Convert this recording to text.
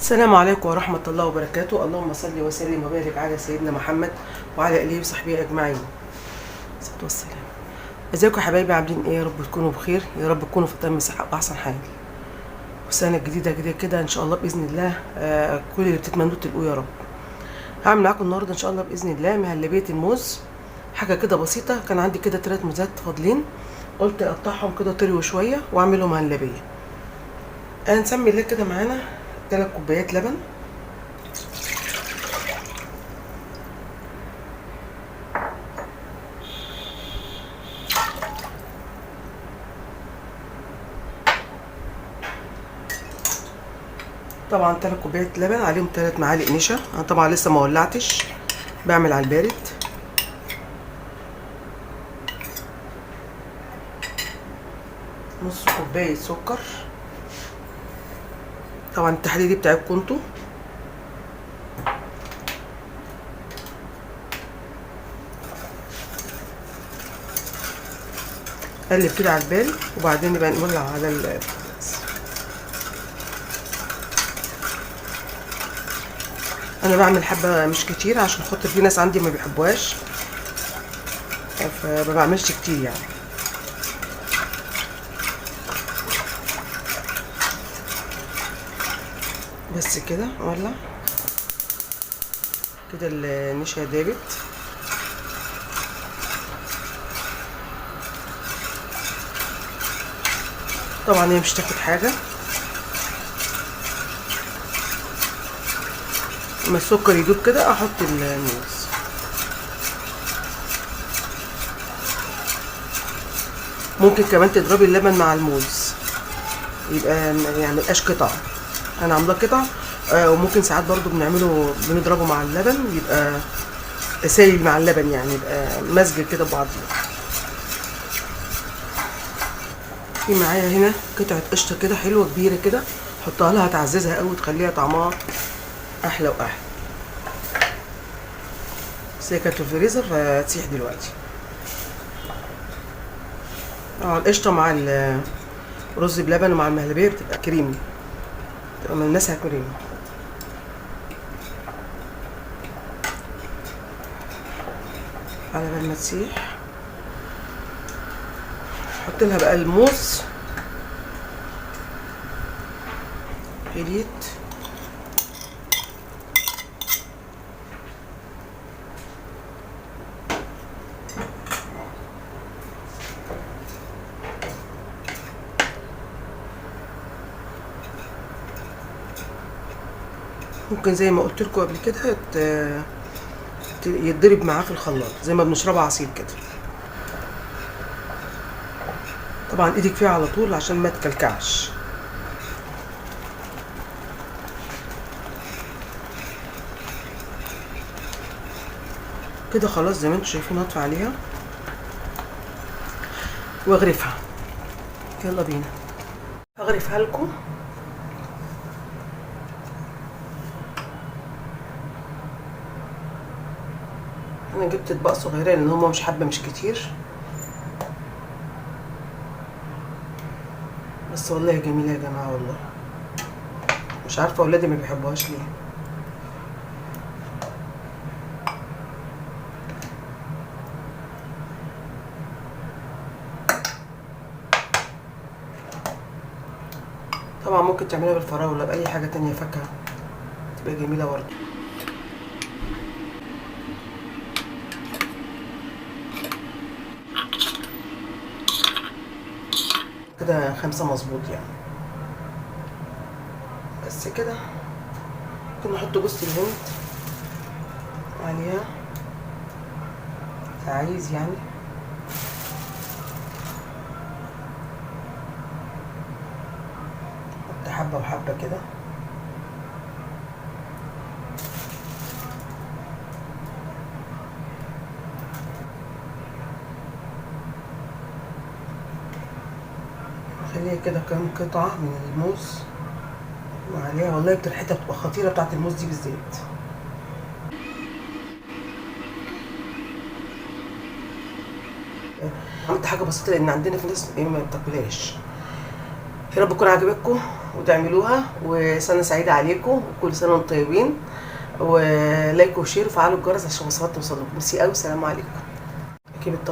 السلام عليكم ورحمة الله وبركاته. اللهم صل وسلم وبارك على سيدنا محمد وعلى آله وصحبه أجمعين. الصلاة والسلام. ازيكم يا حبايبي، عاملين ايه؟ يا رب تكونوا بخير، يا رب تكونوا في تمام صحة وأحسن حال. والسنة الجديدة كده كده إن شاء الله بإذن الله كل اللي بتتمنوه تلقوه يا رب. هعمل معاكم النهارده إن شاء الله بإذن الله مهلبية الموز، حاجة كده بسيطة. كان عندي كده 3 موزات فاضلين، قلت أقطعهم كده طريوا شوية وأعملهم مهلبية. هنسمي الله كده. معانا 3 كوبايات لبن، طبعا 3 كوبايات لبن عليهم 3 معالق نشا. انا طبعا لسه ما ولعتش، بعمل على البارد. نص كوباية سكر، طبعا التحلية دي بتاعتكم انتوا. قلب كده على البال وبعدين نبقى نولع على البوتاجاز. انا بعمل حبه مش كتير عشان خاطر في ناس عندي ما بيحبوهاش، فما بعملش كتير يعني. بس كده ولع كده، النشا دابت. طبعا هي مش تاخد حاجة، اما السكر يدوب كده احط الموز. ممكن كمان تضربي اللبن مع الموز، يبقى يعني ميبقاش قطع. انا عاملاه قطع، وممكن ساعات برضو بنعمله بنضربه مع اللبن، يبقى سايل مع اللبن، يعني يبقى مزج كده ببعضيه. في معايا هنا قطعه قشطه كده حلوة كبيرة كده، حطها لها تعززها قوي وتخليها طعمها احلى واحلى. بس هي كانت في الفريزر فتسيح دلوقتي. القشطه مع الرز بلبن ومع المهلبيه بتبقى كريمي، بتبقى ملمسها كريمي. على بال ما تسيح احط لها بقى الموز، هليت ممكن زي ما قلت لكم قبل كده يتضرب معاه في الخلاط زي ما بنشربها عصير كده. طبعا ايدك فيها على طول عشان ما تكلكعش. كده خلاص زي ما انتم شايفين هطفي عليها واغرفها. يلا بينا هغرفها لكم. انا جبت اطباق صغيرة لان هما مش حبه مش كتير، بس والله جميلة يا جماعة. والله مش عارفه اولادي ما بيحبوهاش ليه. طبعا ممكن تعمليها بالفراوله باي حاجة تانية فاكهة، تبقى جميلة برضه. كده 5 مظبوط يعني. بس كده ممكن نحط جوز الهند عليها عايز يعني. نحط حبة وحبة كده. خليها كده كام قطعة من الموز وعليها. والله ريحتها بتبقى خطيرة بتاعت الموز دي بالذات. عملت حاجة بسيطة لأن عندنا في ناس ما بتاكلهاش. يا رب تكون عجبتكم. وتعملوها، وسنة سعيدة عليكم وكل سنة وانتم طيبين. و like و share وفعلوا الجرس عشان الوصفات توصلكم. ميرسي قوي، سلام عليكم. اجيب الطبق.